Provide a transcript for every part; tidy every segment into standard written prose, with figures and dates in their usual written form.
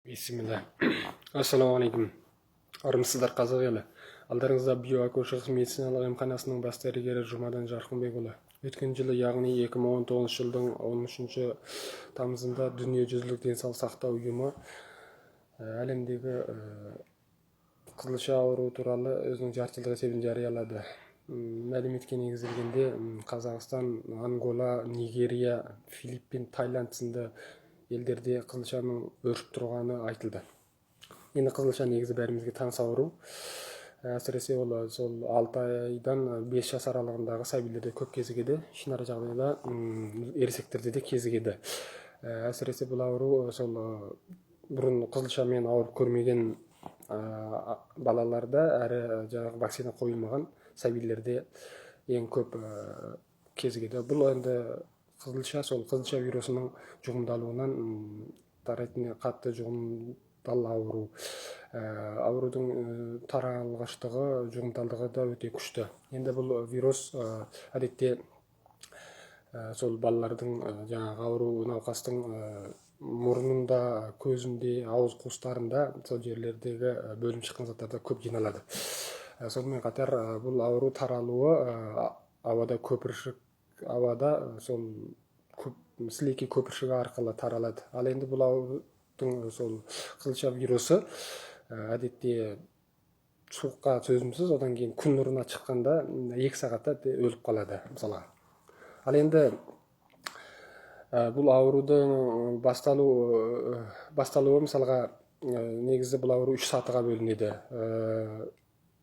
Бисмилля. Ассалаумағалейкум. Армысыздар, қазақ елі! Алдарыңызда БиоАКО Шығыс медициналық емханасының бас дәрігері Жұмадан Жарқынбекұлы. Өткен жылы, яғни 2019 жылдың 13 тамызында Дүниежүзілік денсаулық сақтау ұйымы әлемдегі қызылша ауруы туралы өзінің жартыжылдық есебін жариялады. Мәліметке негізделгенде, Қазақстан, Ангола, Нигерия, Филиппин, Таиланд сынды елдерде қызылшаның өршіп тұрғаны айтылды. Енді қызылша негізі бәрімізге таныс ауру. Әсіресе ол сол 6 айдан 5 жас аралығындағы сәбилерде көп кезігеді, ішінара жағдайда ересектерде де кезігеді. Әсіресе бұл ауру сол бұрын қызылшамен ауырып көрмеген балаларда әрі жаңағы вакцина қойылмаған сәбилерде ең көп кезігеді. Бұл енді қызылша, сол қызылша вирусының жұғымдалуынан тарайтын қатты жұғымдал ауру. Аурудың таралғыштығы, жұғымталдығы да өте күшті. Енді бұл вирус әдетте сол балалардың, жаңағы ауру науқастың мұрнында, көзінде, ауыз қуыстарында, сол жерлердегі бөлініп шыққан заттарда көп жиналады. Сонымен қатар бұл ауру таралуы ауада, көпіршік ауада, сол көп сілекей көпіршігі арқылы таралады. Ал енді бұл аурудың сол қызылша вирусы әдетте суыққа төзімсіз, одан кейін күн нұрына шыққанда 2 сағатта өліп қалады мысалға. Ал енді бұл аурудың басталуы мысалға, негізі бұл ауру үш сатыға бөлінеді: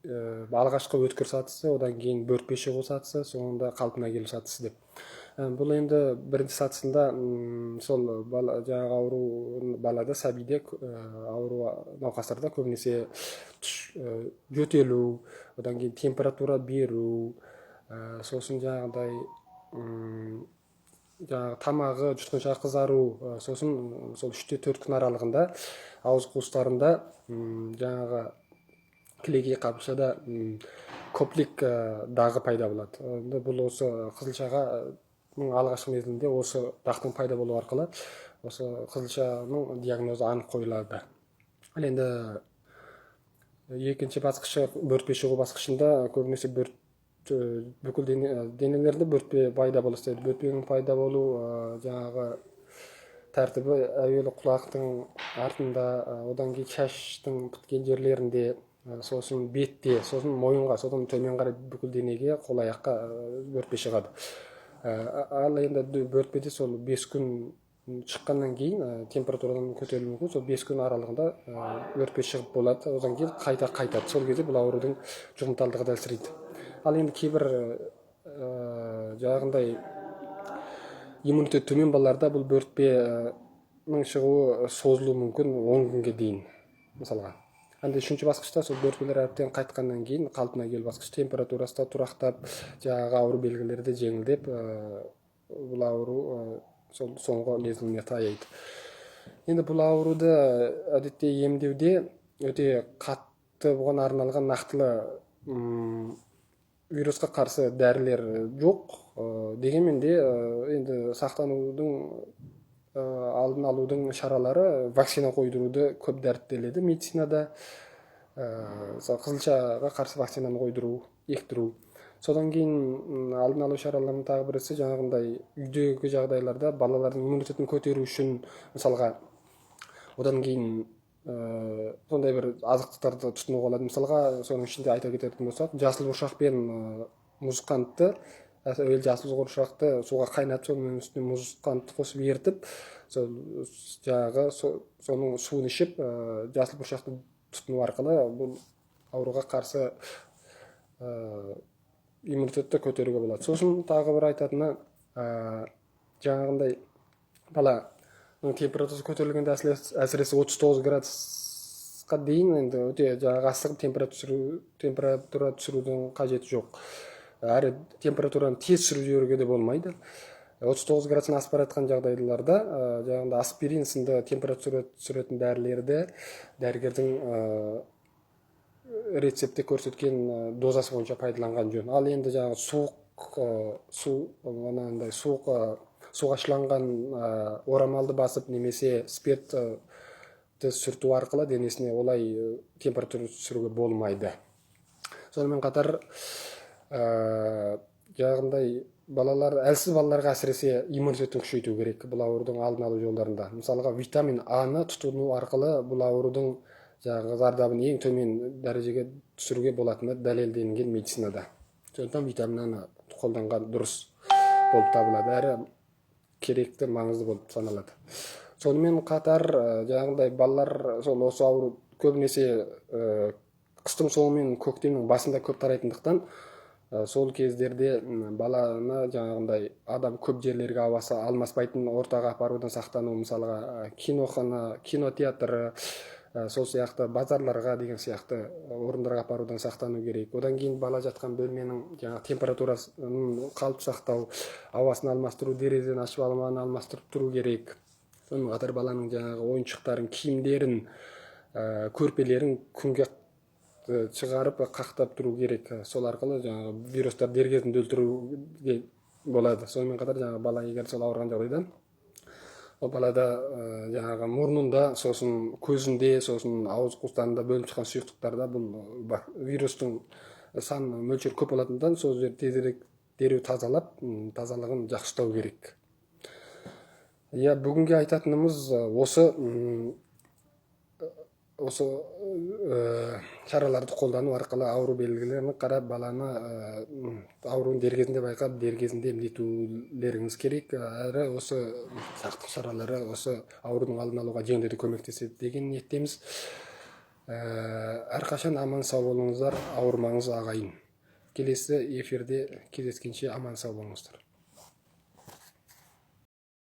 алғашқы өткір сатысы, одан кейін бөртпе шығу сатысы, соңында қалпына келу сатысы деп. Бұл енді бірінші сатысында сол бала, жаңағы ауру балада, сәбиде, ауру науқастарда көбінесе жөтелу, одан кейін температура беру, сосын жаңағыдай жаңағы тамағы, жұтқыншағы қызару, сосын сол 3-те 4 күн аралығында ауыз қуыстарында, жаңағы кілегей қабықшада Коплик дағы пайда болады. Енді бұл осы қызылшаға алғашқы мезгілінде осы дақтың пайда болуы арқылы осы қызылшаның диагнозы анық қойылады. Ал енді екінші басқышы, бөртпе шығу басқышында көбінесе бөрт бүкіл денелерде бөртпе пайда бола бастайды. Бөртпенің пайда болу жаңағы тәртібі: әуелі құлақтың артында, одан кейін шаштың біткен жерлерінде, сосын бетте, сосын мойынға, содан төмен қарай бүкіл денеге, қол аяққа бөртпе шығады. Ал енді бөртпеде сол 5 күн шыққаннан кейін температурадан көтерілуі мүмкін. Сол 5 күн аралығында бөртпе шығып болады, одан кейін қайта қайтады. Сол кезде бұл аурудың жұғымталдығы да әлсірейді. Ал енді кейбір жаңағындай иммунитет төмен балаларда бұл бөртпенің шығуы созылуы мүмкін, 10 күнге дейін мысалға. Енді үшінші басқышта сол бөртпелер әбден қайтқаннан кейін қалпына келу басқыш, температурасы да тұрақтап, жаңағы ауру белгілері де жеңілдеп, бұл ауру сол соңғы мезгіліне таяйды. Енді бұл ауруды әдетте емдеуде өте қатты бұған арналған нақтылы вирусқа қарсы дәрілер жоқ. Дегенмен де енді сақтанудың, алдын алудың шаралары вакцина қойдыруды көп дәріптеледі медицинада. Мысалы, қызылшаға қарсы вакцинаны қойдыру, ектіру. Содан кейін алдын алу шараларының тағы бірісі жаңағындай үйдегі жағдайларда балалардың иммунитетін көтеру үшін мысалға, одан кейін сондай бір азықтарды тұтынуға болады. Мысалға, соның ішінде айта кететін болсақ, жасыл бұршақ пен мұз қантты. Әуелі жасыл бұршақты суға қайнатып, сонымен үстіне мұз қантты қосып ерітіп, сол жаңағы соның суын ішіп, жасыл бұршақты тұтыну арқылы бұл ауруға қарсы иммунитетті көтеруге болады. Сосын тағы бір айтатыны, жаңағындай баланың температурасы көтерілгенде, әсіресе 39 градусқа дейін, енді өте жаңағы асығып температура түсірудің қажеті жоқ, әрі температураны тез түсіріп жіберуге де болмайды. 39 градустан асып бара жатқан жағдайларда жаңағындай аспирин сынды температура түсіретін дәрілерді дәрігердің рецептте көрсеткен дозасы бойынша пайдаланған жөн. Ал енді жаңағы суық су, анандай суық суға шыланған орамалды басып немесе спирт Сүрту арқылы денесіне олай температура түсіруге болмайды. Сонымен қатар жаңағындай балалар, әлсіз балаларға әсіресе иммунитетін күшейту керек. Бұл аурудың алдын алу жолдарында, мысалға, витамин А-ны тұтыну арқылы бұл аурудың жаңағы зардабын ең төмен дәрежеге түсіруге болатыны дәлелденген медицинада. Сондықтан витамин А-ны қолданған дұрыс болып табылады әрі керекті, маңызды болып саналады. Сонымен қатар жаңағындай балалар сол осы ауру көбінесе қыстың соңы мен көктемнің басында көп тарайтындықтан, сол кездерде баланы жаңағындай адам көп жерлерге, ауасы алмаспайтын ортаға апарудан сақтану. Мысалға, кинохана, кинотеатр, сол сияқты базарларға деген сияқты орындарға апарудан сақтану керек. Одан кейін бала жатқан бөлменің жаңағы температурасын қалып сақтау, ауасын алмастыру, терезені ашып, ауаны алмастырып тұру керек. Сонымен қатар баланың жаңағы ойыншықтарын, киімдерін, көрпелерін күнге шығарып, қақтап тұру керек. Сол арқылы жаңағы вирустарды дер кезінде өлтіруге болады. Сонымен қатар жаңағы бала егер сол ауырған жағдайда, ол балада жаңағы мұрнында, сосын көзінде, сосын ауыз қуыстарында бөлініп шыққан сұйықтықтарда бұл вирустың сан мөлшері көп болатындықтан, сол жерді тезірек дереу тазалап, тазалығын жақсы ұстау керек. Иә, бүгінге айтатынымыз осы шараларды қолдану арқылы ауру белгілерін қарап, баланы ауруын дер кезінде байқап, дер кезінде емдетулеріңіз керек. Әрі осы сақтық шаралары осы аурудың алдын алуға жеңілдете көмектеседі деген ниеттеміз. Әрқашан аман сау болыңыздар, ауырмаңыз, ағайын. Келесі эфирде кездескенше аман сау болыңыздар.